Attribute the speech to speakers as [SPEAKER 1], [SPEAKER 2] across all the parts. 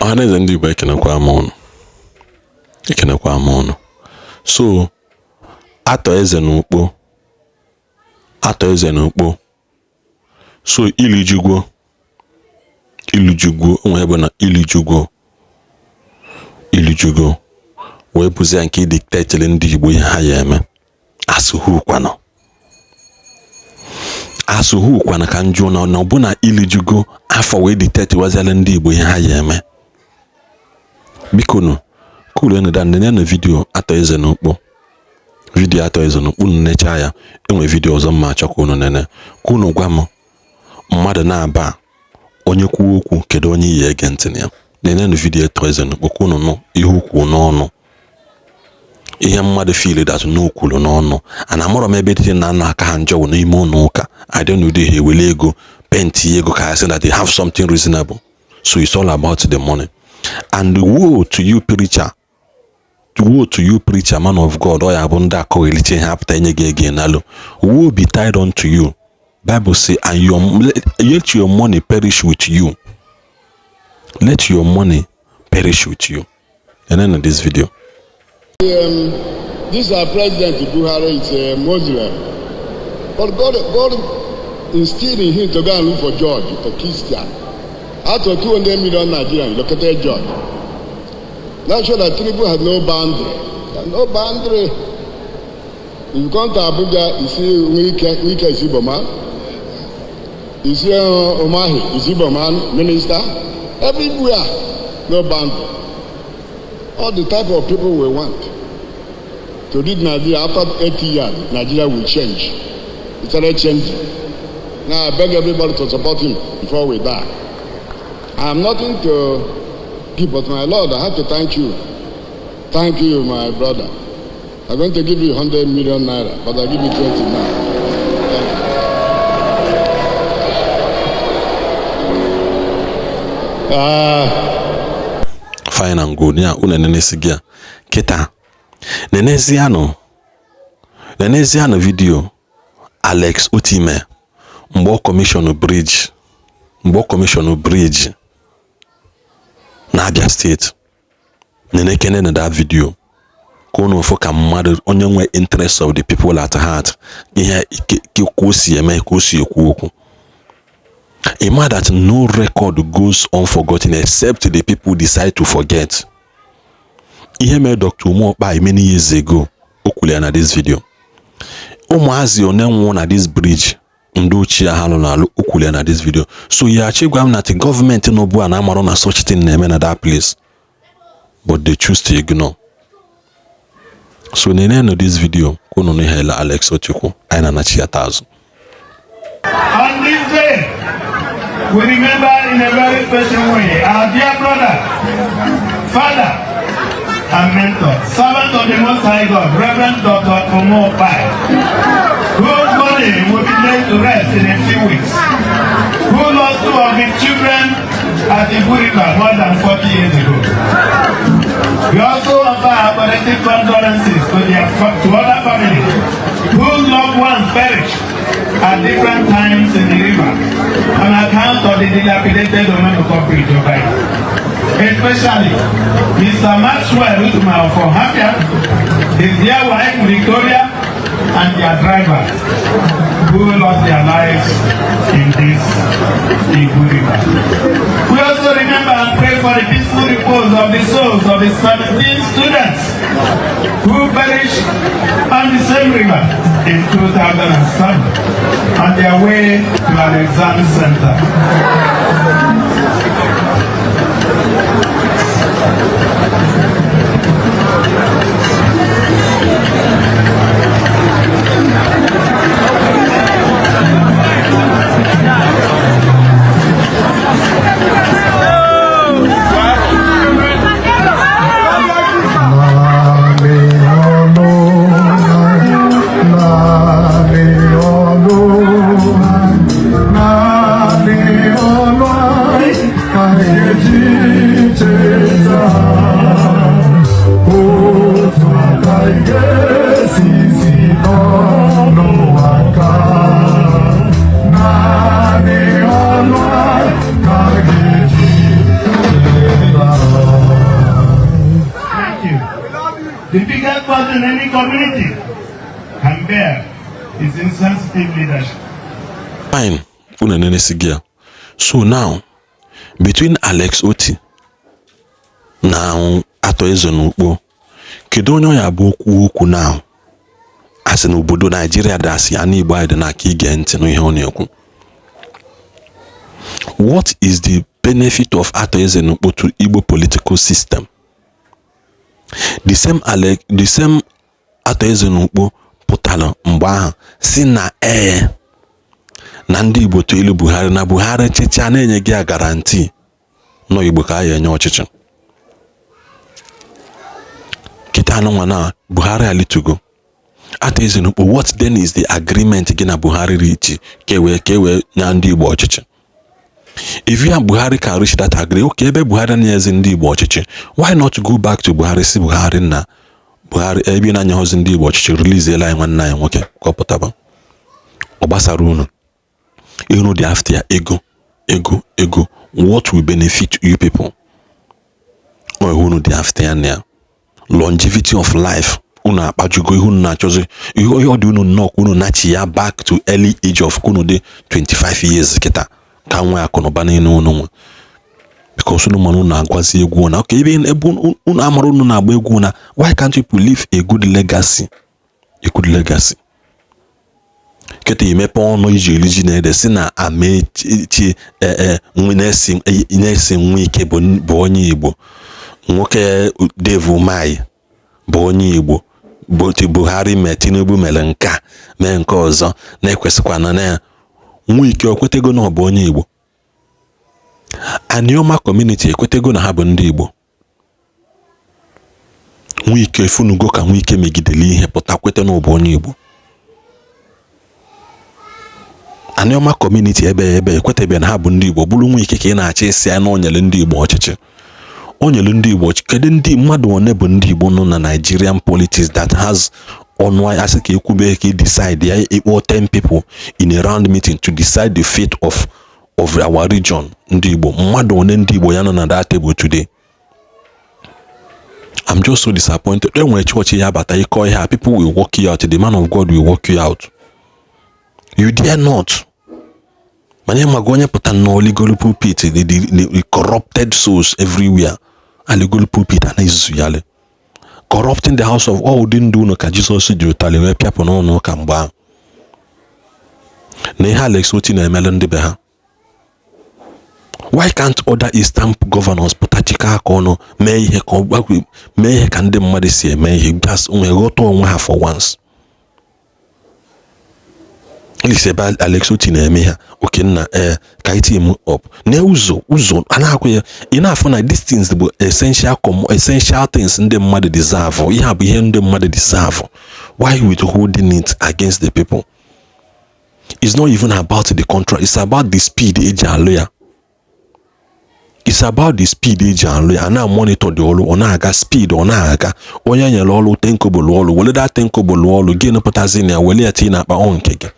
[SPEAKER 1] Ọhaneze ndị Igbo, ekenekwa m ụnụ, ekenekwa m ụnụ. So Arthur Eze na Ukpo, Arthur Eze na Ukpo, so ilijugwo, ilijugwo onwe bụ na ilijugwo, ilijugwo wee bụzie nke dictatiri ndị Igbo ihe ha ya eme. Asụhukwanụ, asụhukwanụ ka njụ na ọbụna ilijugo afọ wee dictate waziala ndị Igbo ihe ha ya eme. Biko nụ, cool down, nene video Arthur Eze na Ukpo, video Arthur Eze na Ukpo. Unu nechaa ya, enwe video ọzọ mma achọ ka unu nene, ka unu gwa m mmadụ na-aba onye kwuo okwu, kedu onye iyi ege ntị na ya. Nenenu video Arthur Eze na Ukpo ka unu nụ ihe ukwu n'ọnụ, ihe mmadụ feel that n'okwulu n'ọnụ. And amụrọ m ebe dị na nna aka ha njọ wụ n'ime ụlọ ụka. I don't know, ha ewele ego penti ego ka ha sị that they have something reasonable. So it's all about the money. And woe to you, preacher, woe to you, preacher, man of God. Ọ ya bụ ndị akọgheliche ihe apụta enye gị ego n'alụ. Woe be tied unto you. Bible say, and your let your money perish with you, let your money perish with you. And then in this video,
[SPEAKER 2] This our President Buhari is a Muslim. But God instilled in him to go and look for George, a Christian. Out of 200 million Nigerians, located George. Now show that Tinubu has no boundary. No boundary. If you come to Abuja, you see Wike, Wike is Igbo man. You see Umahi is Igbo man, minister. Everywhere, no boundary. All the type of people we want to lead Nigeria after 80 years, Nigeria will change. It started changing. Now I beg everybody to support him before we die. I have nothing to give, but my Lord, I have to thank you. Thank you, my brother. I'm going to give you 100 million naira, but I give you 20 now. Thank you.
[SPEAKER 1] Fine and good. Ya unu enenesi gị a kịta, nenezianụ, nenezianụ video Alex Otti mgbe ọ commission bridge, mgbe ọ commission bridge na Abia State. Nenekene na that video ka unu fụ ka mmadụ onye nwe interest of the people at heart, ihe ka o si eme, ka o si ekwu okwu. Ima that no record goes unforgotten except the people decide to forget. Ihe mere Dr. Uma Ukpai many years ago, o kwuru ya na this video. Ụmụazị one nwụọ na this bridge ndị ochie ha nọ n'alụ, o kwuru ya na this video. So ya achọ gwa m na the gọọmenti n'obu a na-amarụ na such thing na-eme na that place, but they choose to ignore. So nenenu this video ka unu nụ ihe Alex Otti kwu. Anyị na-anachi ya azụ.
[SPEAKER 3] On this day, we remember in a very special way our dear brother, father, and mentor, servant of the Most High God, Reverend Dr. Uma Ukpai, whose body will be laid to rest in a few weeks, who lost two of his children at Ibu River more than 40 years ago. We also offer our collective condolences to other families whose loved ones perished at different times in the river on account of the dilapidated Omenoko Bridge over here. Especially Mr. Maxwell Utuma of Ohafia, his dear wife Victoria, and their driver who lost their lives in this Ibu River. We also remember and pray for the peaceful repose of the souls of the 17 students who perished on the same river in 2007 on their way to an exam center. community can bear his insensitive leadership.
[SPEAKER 1] Fine, unu enenesi gị ya. So now, between Alex Otti na Arthur Eze n'Ukpo, kedu onye ọ ya bụ okwu okwu now? A sị na obodo Naijiria dasị ya n'Igbo anyị dị n'aka ige ntị n'ihe ọ na-ekwu. What is the benefit of Arthur Eze n'Ukpo to Igbo political system? The same Alex, the same Arthur Eze n'Ukpo pụtara mgbe ahụ si na ee na ndị Igbo tụ ilu Buhari na Buhari chịcha na-enye gị ya guarantee nọ Igbo ka a ya enye ọchịchị. Kịta anụnwa na Buhari alitugo. Arthur Eze n'Ukpo, what then is the agreement gị na Buhari reach ka e wee nye ndị Igbo ọchịchị? If you and Buhari can reach that agree, okay, ebe Buhari na-enyezi ndị Igbo ọchịchị, why not go back to Buhari si Buhari na Buhari ebe ị na-anyeghọzi ndị Igbo ọchịchị, release anyị nwanne anyị nwoke ka ọ pụtaba. Ọ gbasara unu unu dị after ya ego ego ego. What will benefit you people? Ọ ihe unu dị after ya na ya longevity of life unu akpajugo ihe unu na-achọzi ihe ọ dị unu nnọọ ka unu nachi ya back to early age of unu dị 25 years kịta ka nwee akụnụba niile unu nwe, because unu mana unu na-agwazi egwu na okay, ebe unu amara unu na-agba egwu na why can't people leave a good legacy, a good legacy? Kịta imepe ọnụ iji eri ji na ede si na Amaechi na-esi nwa ike bụ onye Igbo, nwoke Dave Umahi bụ onye Igbo, Buhari mee, Tinubu mere nke a, mee nke ọzọ na-ekwesịkwana na Nwike okwetego na ọ bụ onye Igbo. Anioma community ekwetego na ha bụ ndị Igbo. Nwike efunugo ka Nwike megidere ihe pụta kweta na ọ bụ onye Igbo. Anioma community ebe ekwetebe na ha bụ ndị Igbo, bụrụ Nwike ka ị na-achọ isi ya na o nyere ndị Igbo ọchịchị. O nyere ndị Igbo ọchịchị. Kedu ndị mmadụ one bụ ndị Igbo nọ na Nigerian politics that has ọnụ asị ka ekwube ka decide ya ịkpọ 10 people in a round meeting to decide the fate of our region? Ndị Igbo mmadụ one ndị Igbo ya nọ na that table today? I'm just so disappointed. Enwere chọọchị ya bata ịkọ ihe a, people will walk you out, the man of God will walk you out. You dare not. Mana ịmaga onye pụta n'oligolu pulpit, the corrupted souls everywhere, aligolu pulpit a na-ezuzu yalị, corrupting the house of all ụdị ndụ unu ka Jizọs ji ụtalị wee pịapụ n'ụlọ ụka mgbe ahụ. Na ihe Alex Otti na-emelụ ndị be ha, why can't other Eastern governors pụta chịkọ aka ọnụ mee ihe ka ọ mee ihe ka ndị mmadụ si eme ihe, just nwee ghọta onwe ha for once? At least ebe Alex Otti na-eme ha okenna ee ka anyị team up na ụzọ ụzọ a na-akwụ ya. Ị na-afụ na these things bụ essential things ndị mmadụ deserve. Ihe a bụ ihe ndị mmadụ deserve. Why withholding it against the people? It's not even about the contract, it's about the speed eji alụ ya. It's about the speed eji alụ ya. A na-monitor the ọrụ ọ na-aga, speed ọ na-aga. Onye nyere ọrụ 10 kobo lụọ ọrụ, were that 10 kobo lụọ ọrụ, gịnị pụtazi na ya were ya tinye n'akpa ọ nke gị?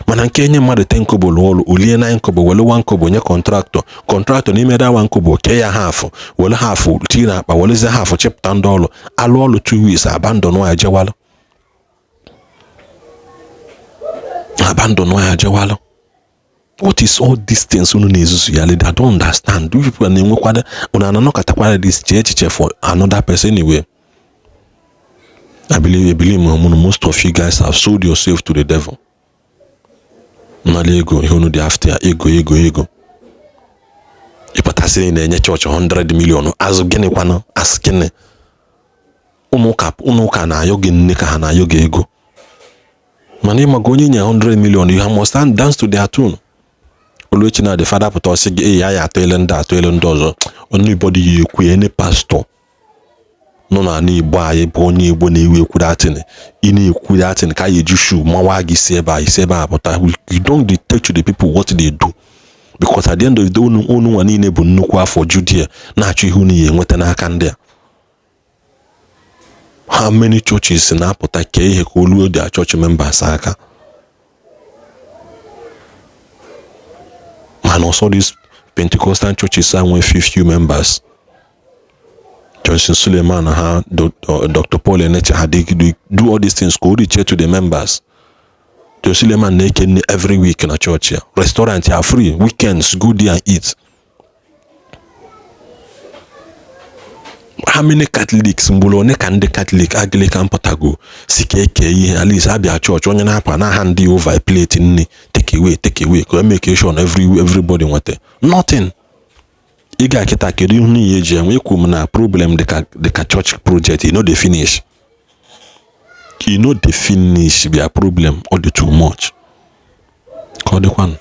[SPEAKER 1] Mana nke enye mmadụ 10 kobo lụọ ọrụ, olie 9 kobo, were 1 kobo nye contractor. Contractor n'ime that 1 kobo kee ya half, were half tinye n'akpa, werezie half chịpụta ndị ọrụ alụ ọrụ 2 weeks, abandon ya jewalụ, abandon ya jewalụ. What is all these things unu na-ezuzu ya? I don't understand. You people na-enwekwada unu ananọkọtakwara this chee echiche for another person. Anyway, I believe most of you guys have sold yourself to the devil. Nnala ego ihe unu dị after ya, ego ego ego. Ịpụtasịrị na-enye chọọchị 100 million, azụ gịnị kwanụ? Asị gịnị? Ụnụ ụka na-ayọ gị nne ka ha na-ayọ gị ego, mana ịmaga onye nye 100 million, you must stand dance to their tune. Oluechi na the father pụta ọsị gị ee ya ya atọ ele ndị atọ ele ndị ọzọ. Anybody ya ekwu, any pastor nọ n'ala Igbo anyị bụ onye Igbo na-ewu ekwu datin, ị na-ekwu datin ka a eji shu mawa gị si ebe a isi ebe a pụta. You don't dictate to the people what they do, because at the end of the day, unu nwa niile bụ nnukwu afọ judie na-achọ ihe unu ya enweta n'aka ndị a. How many churches na-apụta kee ihe ka oluo their church members aka? Mana ọsọ these Pentecostal churches a nwee few members. Johnson Suleman ha, Dr. Paul Enenche ha, they do all these things ka o reach to the members. Johnson Suleman na-eke nri every week na church ya. Restaurant ya free, weekends, go there and eat. How many Catholics, mgburu one ka ndị Catholic, Anglican pụtago si ka eke ihe? At least abịa chọọchị, onye na-apụ na hand over plate nri, take away, take away, ka make sure na everybody nweta. Nothing. Ị ga kịta, kedu ihe niile eji enwe? Ekwu m na problem dịka church project, e no dey finish, e no dey finish. Bịa problem, ọ dị too much. Ka ọ dịkwanụ.